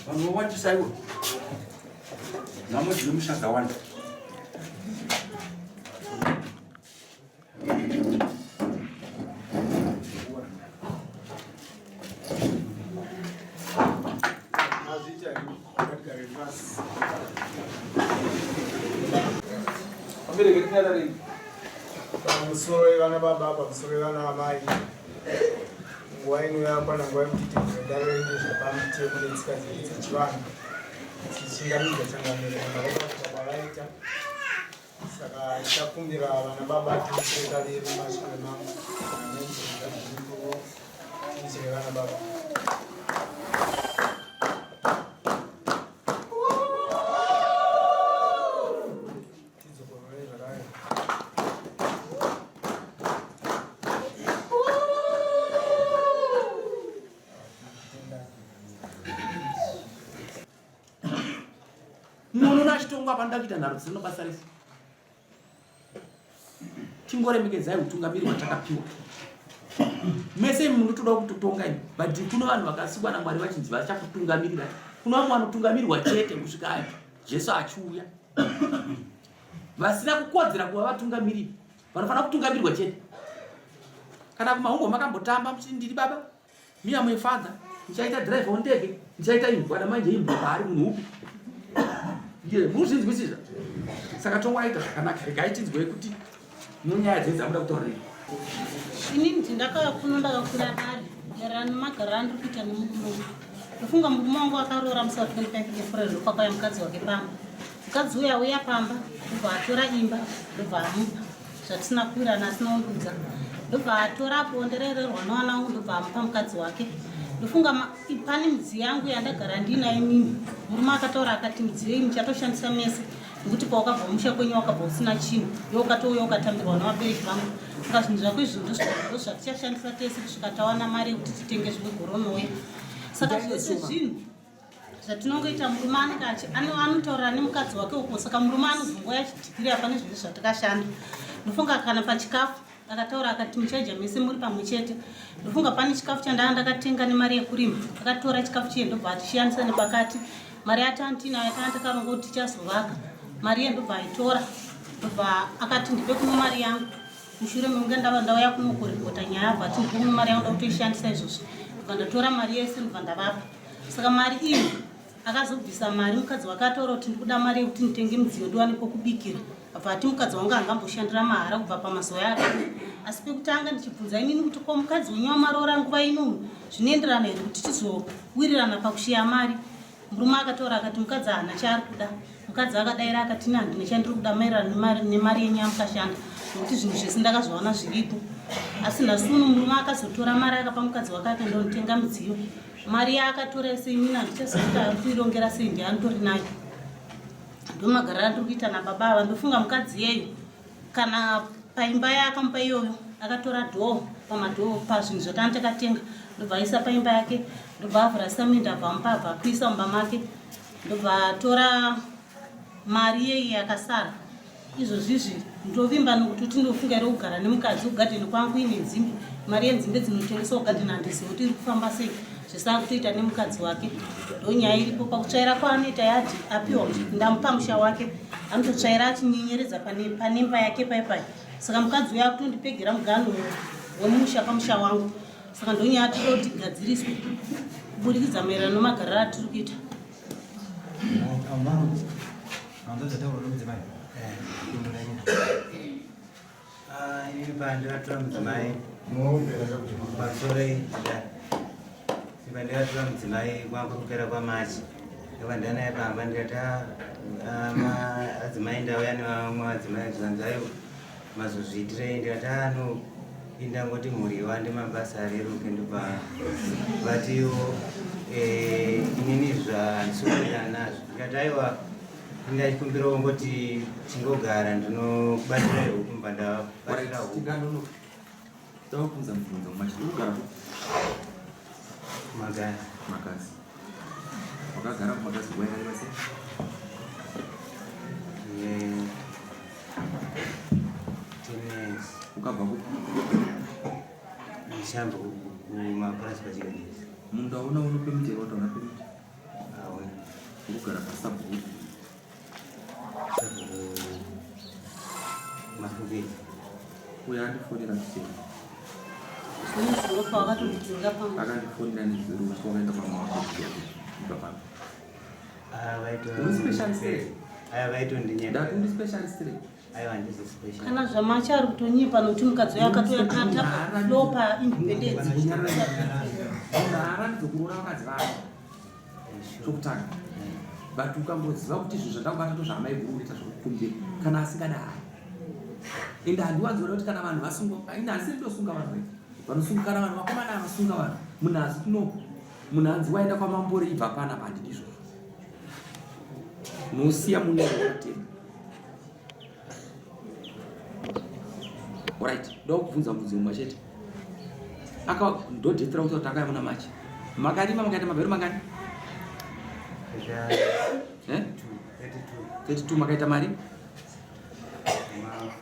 Vanhu vowandisa iwe. Nhamo dzine musha dzawanda. Pamusoro yevana baba, pamusoro yevana amai, nguva ino yakwana nguva yekuti tivhure dare redu zvepamutemo netsika dzedu dzechivanhu tichingamidza changamire kana baba vaita Saka tichakumbira vana baba tiisire kaviri mumashure mangu tiisire vana baba. Tidzokorore zvakare. Munhu unachitongwa panoda kuita nharo dzisina basa rese. Chingoremekedzai utungamiri hwatakapiwa. Mese imi munotoda kutotonga imi, but kuno vanhu vakasikwa naMwari vachinzi vachakutungamirira. Kuno vamwe vanotungamirirwa chete kusvika Jesu achiuya. Vasina kukodzera kuva vatungamiriri vanofanira kutungamirwa chete. Kana kumahungo makambotamba muchiti ndiri baba, Me am a father. Ndichaita driver wendege, ndichaita imbwa namanje imbwa paari munhu upi? Ndiye muzvinzwisisa. Saka tongoaita zvakanaka. Regai tinzwe kuti munyaya dzenyu dzamuda kutaura nei. Ini ndakauya kuno ndakakwira dare maererano nemagariro andiri kuita nemurume wangu. Ndofunga murume wangu akaroora musi wa 25 April ndokwakauya mukadzi wake pamba. Mukadzi uya auya pamba ndobva atora imba ndobva amupa. zvatisina kuwirana asina kundiudza ndobva atora bonde rairerwa nevana vangu ndobva amupa mukadzi wake ndofunga pane midziyo yangu yandagara ndiinayo inini murume akataura akati midziyo iyi muchatoshandisa mese nekuti pawakabva musha kwenyu wakabva usina chinhu iwe ukatouya ukatambirwa nevabereki vangu saka zvinhu zvako izvo ndozvatichashandisa tese kusvika tawana mari yekuti titenge zvimwe goronouya saka zvese zvinhu zvatinongoita murume anenge achi anotaurira nemukadzi wake uko saka murume anozongouya achidhikirira pane zvinhu zvatakashanda ndofunga kana pachikafu akataura akati muchaija mese muri pamwe chete ndofunga pane chikafu chandanga ndakatenga nemari yekurima akatora chikafu chiye ndobva achishiyanisa nepakati mari yatantinayo yatanga takaronga kuti tichazovaka mari iye ndobva aitora ndobva akati ndipe kuno mari yangu mushure mekunge ndava ndauya kuno kuripota nyaya abva ati ndipe kuno mari yangu ndakutoishandisa izvozvi ndobva ndatora mari yese ndobva ndavapa saka mari iyi akazobvisa mari mukadzi wake ataura kuti ndikuda mari yekuti nditenge midziyo ndiwane pokubikira abva ati mukadzi wangu angamboshandira mahara kubva pamazuva yake asi pekutanga ndichibvunza inini kuti ko mukadzi wenyu wamaroora nguva ino zvinoenderana here kuti tizowirirana pakushiya mari murume akataura akati mukadzi haana chaari kuda mukadzi akadaira akati ini handina chandiri kuda maererano nemari yenyu yamukashanda nokuti zvinhu zvese ndakazviwana zviripo asi nhasi uno murume akazotora mari akapa mukadzi wake akaenda kunotenga midziyo mari yaakatora yese inini handichazivi kuti ari kuirongera sei ndianitori nayo ndomagariro andiri kuita nababa ava ndofunga mukadzi yeyo kana paimba yaakamupa iyoyo akatora dhoo pamadhoo pazvinhu zvatanga takatenga ndobva aisa paimba yake ndobva avhura samende abva amupa abva akuisa mumba make ndobva atora mari yeyi yakasara Izvozvizvi ndovimba nokutoti ndofunga here kugara nemukadzi kugadheni kwangu ine nzimbe mari yenzimbe dzinotengeswa kugadheni handizivi kuti iri kufamba sei zvese akutoita nemukadzi wake ndonyaya iripo pakutsvaira kwaanoita yadhi apiwa ndamupa musha wake anototsvaira achinyenyeredza panemba yake paipai saka mukadzi uyo akutondipegera muganhu wemusha pamusha wangu saka ndonyaya tiri kuti igadziriswe kuburikidza maererano nemagariro atiri kuita Ini pandakatora mudzimai pamusoro pandakatora mudzimai kwangu kupera kwamachi ndobva ndanaye pamba ndikati adzimai ndauya nevamwe vadzimai zvanzi aiwa mazozviitirei ndikati ano indangoti mhuri iwande mabasa areruke ndobva vatiwo eh, inini zvandisikuwirirana nazvo ndikati aiwa Ndachikumbirawo ngoti chingogara ndinokubatira huku mba ndabatira huku. Ndakubvunza mubvunzo mumwe chete. Unogara kupi? Magasi. Magasi. Wakagara kuMagasi nguva yakareba sei? Eh, 10 years. Ukabva kupi? Ndichabva Kumapurasi kwaChikandezi. Munda una uno permit here wataona permit? Hauna. Urikugara pasabhuku. Sabhuku Mafukidzi. Uyo andifonera kuseni. Nezuro pawakatondidzinga pamba. Akandifonera nezuro musi wakaenda kwamawakoti kubva pano. Ah, vaito. Uri specialist here? Aya vaitondinyepera. Ndati uri specialist here? Aiwa handisi special. Kana zvamacha ari kutonyepa nokuti mukadzi uyo akatouya tata floor paindependence. Munhu haarambidze kuroora vakadzi vake. Chokutanga. But ukangoziva kuti zvinhu zvandakubata ndozvaamai guru unoita zvekukumbira kana asingada hayi. Ende handiwanzoda kuti kana vanhu vasungwa, ini handisiri ndosunga vanhu vega. Vanosunga kana vanhu vakomana vasunga vanhu. Munhu hazi no. Munhu hanzi waenda kwamambore ibva panapa handidi izvozvo. Unosiya munhu wakatenga. Alright, ndokubvunza mubvunzo mumwe chete. Aka ndodetera kuti takauya muna March. Makarima makaita mabhero mangani? Eh? 32. 32 makaita mari? Ma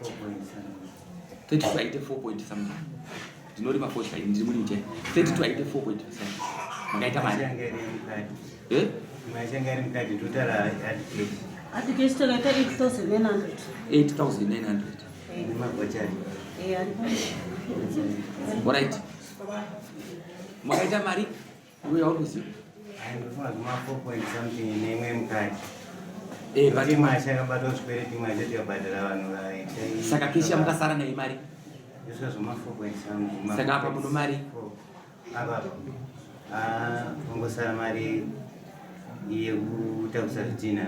4 point something. 32 aite 4 point something. Ndinorima fodya ini ndiri murimi chaiye. 32 aite 4 point something. Makaita mari? Machange ari mukati. Eh? Machange ari mukati total hard cash. Hard cash takaita 8900. 8900. Nemagochari. Eh, aripo. Alright. Makaita mari? Iwe yauri kuziva. Aindofunga kuma 4 point something neimwe mukati. Eh, but Imwe achakabatwa zvikwereti imwe achati yabhadhara vanhu vaita. Saka keshi yamakasara nayo mari? Izvo zvoma 4 point something. Saka apa muno mari? Apa. Ah, kungosara mari yekutakusa zvidhina.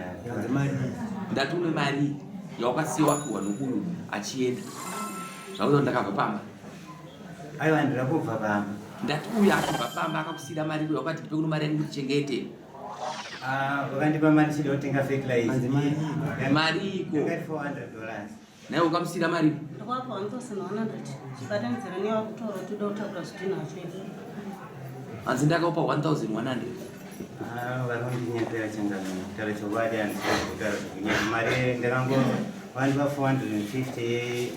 Ndati une mari yawakasiya wapiwa nokuyu achienda. Zvakuti ndakabva pamba. Aiwa ndira kubva pamba. Ndati uyu akabva pamba akakusiyira mari uyu wakati ndipe kuno mari yangu ndichengete. Ah, wakandipa mari chida kutenga fertilizer. Mari iko. Ndakati $400. Naye ukamusiyira mari. Ndakavapa 1100 chibatanidzira newakutora toda kutakura zvidhina zvedu. Hanzi ndakaupa 1100. Ah, vanondinyepera changamire. Kutaura chokwadi handisi kutaura zvekunyepa. Mari ndakango vandipa 450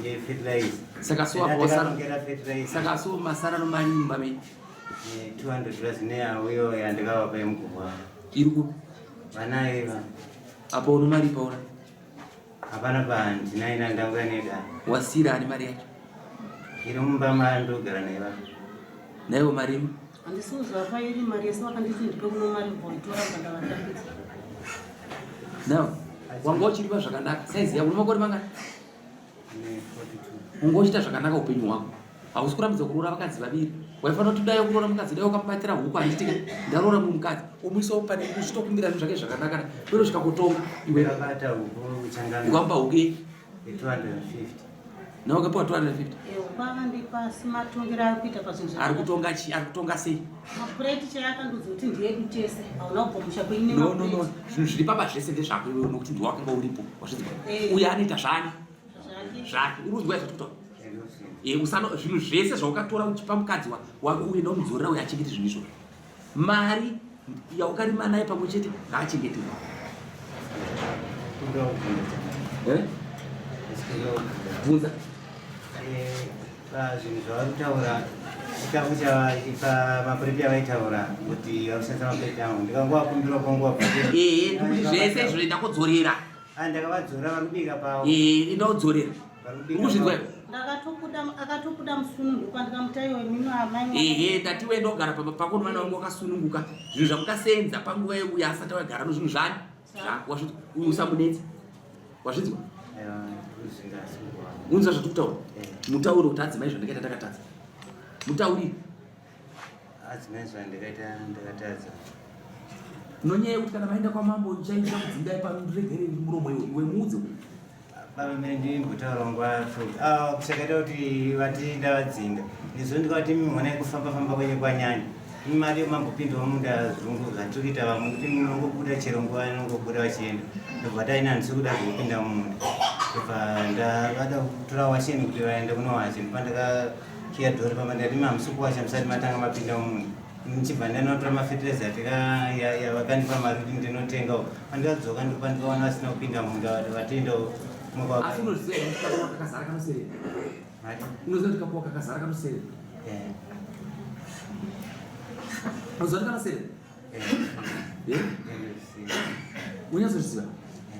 yefertilizer. Saka so apa wasara. Ndakatongera fertilizer. Saka so masara no mari mumba menyu. $200 neyauyo yandakavapa yemugogwa. Iri kupi? Vanayo iva. Apa uno mari paona. Hapana pandinaina ndangouya neda. Wasira ani mari yacho? Iri mumba mandogara naye va. Naiwo mari imi? Handisi kuziva pairi mari yese vakanditi ndipe kuno mari voitora pandavatambidza. Now, wanga uchiripa zvakanaka. Saizi yako une makore mangani? Ne 42. Wanga uchiita zvakanaka upenyu hwako. Hausi kurambidza kuroora vakadzi vaviri. Waifanira kuti dai kuroora mukadzi dai wakamubatira huku handiti ka ndaroora mumwe mukadzi. Umuisa pane uchitokumbira zvinhu zvake zvakanaka. Kwete kusvika kutonga iwe. Ndakabata huku changamire. Ukamupa huku yei? 250. Nawe ukapiwa 250. Kwavandipa asi matongero ari kuita pazvinhu Ari kutonga chi? Ari kutonga sei? Mapureti chaiye akandudza kuti ndiyedu tese. Hauna kubva musha kwenyu No, no, no. nemapureti. Zvinhu zviri papa zvese ndezvako iwewe nokuti ndiwe wakanga uripo. Wazvinzwa? Eh. Uye anoita zvani? Zvake. Zvake. Uri kunzwa zvati kutaura? Eh, usano zvinhu zvese zvaukatora uchipa mukadzi wako uye nomudzorera uye achengete zvinhu izvozvo. Mari yaukarima naye pamwe chete ngaachengete. Eh? Bvunza. Pazvinhu zvavari kutaura chikafu pamapureti avaitaura kuti vakushandisa mapureti angu ndikangovakumbira kwanguva Ehe, ndikuti zvese izvo ndakudzorera. Ndakavadzora vari kubika pavo. Eh, ndakudzorera. Vari kubika Ukuzvinzwa pavo. iwe? Ndakatobuda, akatobuda musununguka ndikamuti aiwa imimi amai. Ehe, ndati wenda ugara pamba pako nemwana wangu wakasununguka. Zvinhu zvamukasenza panguva yeuya asati wagara no zvinhu zvani? Zvako wazvinzwa. Uyu usamunetsa. Wazvinzwa? Aiwa, ndikuzvinzwa asi kuwa. Unzwa zvatiri kutaura? Eh. Mutaure kuti adzimai zvandakaita ndakatadza. Mutaurire. Adzimai zvandakaita ndakatadza. Nonyaya yekuti kana vaenda kwamambo ndichaita kudzingai pano ndiregerei muromo iwe iwe muudze. Baba mene ndimbotaura nguva futi. Ah, kuchakaita kuti vati ndavadzinga. Nezvo ndikavati mimi honai kufamba famba kwenyu kwanyanya. Imi mari mambopindawo munda zvirungu zvatiri kuita vamwe kuti munongobuda chero nguva inongobuda vachienda. Ndobva taina handisi kuda zvekupinda mumunda. Ndobva ndavada kutora washeni kuti vaende kunowacha. Ndopandakakiya dhori pamba ndikati imi hamusi kuwacha musati matanga mapinda mumunda. Ndichibva ndanotora mafertilizer vakandipa mari kuti ndinotengawo. Pandikadzoka ndopandikaona vasina kupinda munda vatoendawo. Asi unoziva here kuti kapuwa kakazara kanoserera? Mari? Unoziva kuti kapuwa kakazara kanoserera? Eh. Unoziva kuti kana sere? Eh? Unyatsozviziva?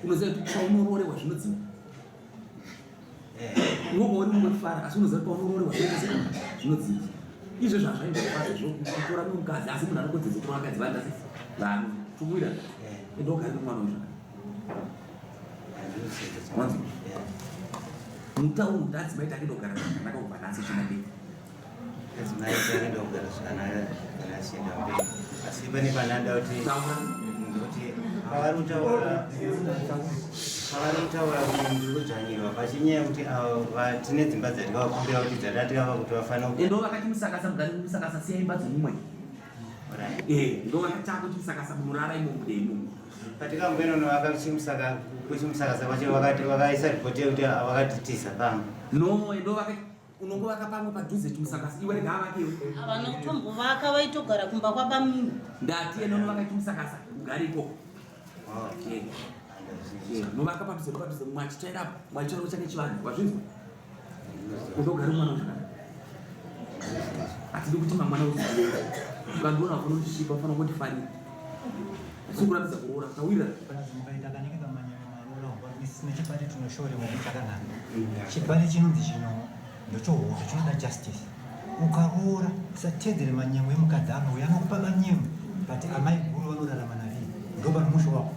Unoziva kuti paunoroorerwa zvinodzima. Unobva uri mumwe kufara asi unoziva kuti paunoroorerwa zvinodzima. Izvo zvazvaingofaza zvokutora mukadzi asi munhu anokodzedza kutora vakadzi vanhu asi vanhu tumwira. Ende wogara nemwana wezvakanaka. Wanzwa? Mutauro kuti adzimai takenda kugara zvakanaka kubva nhasi chienda mberi. Adzimai takenda kugara zvakanaka kubva nhasi chienda mberi. Asi pane panada kuti Taura. kuti pavari kutaura pavari kutaura kuti ndiri kudzvanyirwa pachinyaya yekuti avo tine dzimba dzatikavakumbira kuti dzatatikava kuti vafanira Endo vakati musakasa mugare musakasa siyai imba dzemumwe. Alright. Eh, ndo vakati tako chimusakasa munorara imomo mudei imomo. Patikamboenonovaka kuchimusaka kuchimusakasa kwacho vakati vakaisa ripoti yekuti vakatitiza pamba. No, endo vaka unongovaka pamwe padhuze chimusakasa iwe rega avake iwe. Havana kutombovaka vaitogara kumba kwabamini. Ndati endo novaka chimusakasa ugare ikoko. Oh. Eh. Eh, novaka padhuze padhuze mumwe achitsvaira apo, mumwe achitsvaira kuchake chivanhu. Wazvinzwa? Undogara mwana zvakanaka. Hatidi kuti mangwana uzive. Ukandiona unondisvipa ufanira kundifarira. Sikuratidza kuroora tawira. Mukaita kanenge kamanyama maroora nechipari tinoshorewa chakanaka. Chipari chinonzi chino ndochohoto chinoda justice. Ukaroora usatedzere manyemwe emukadzi anouya anokupa manyemwe but amai guru vanorarama navii ndopano musho wako.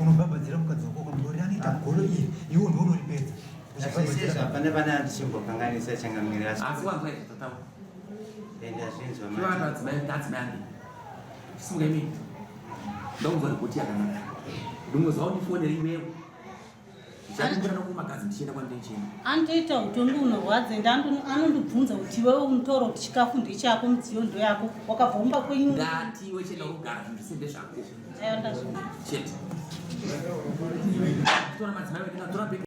Unobhabhadzira mukadzi wako ukamurori anoita golo iri iwe ndiwe unoripedza. Zvese hapana pane andichimbokanganisa changamire asi Asi wanzwa izvo tataura. ende azvinzwa Chivanhu manje. adzimai adzimai ange. Simuka imi. Ndakunzwa ripoti yakanaka. Ndingoziva undifonere iwewe. Ndichakumbira nokumagazi ndichienda kwandinochienda. Anotoita utongi unorwadza ende anondibvunza kuti iwewe unotaura kuti chikafu ndechako mudziyo ndoyako wakabva kumba kwenyu. Ndati iwe chienda unogara zvinhu zvese ndezvako. Aiwa ndazviona. Chete. Tora madzimai vekena tora bhegi.